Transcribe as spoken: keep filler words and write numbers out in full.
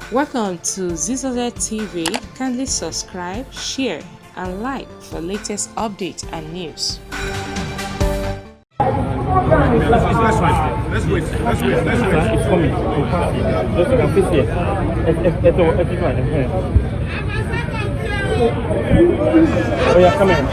Welcome to Z Z Z T V. Kindly subscribe, share, and like for latest updates and news. Let's wait. Let's wait. Let's wait. Let's wait. It's coming. It's passing. Just, you can face here. It's, it's, it's, it's fine. Oh yeah, come here.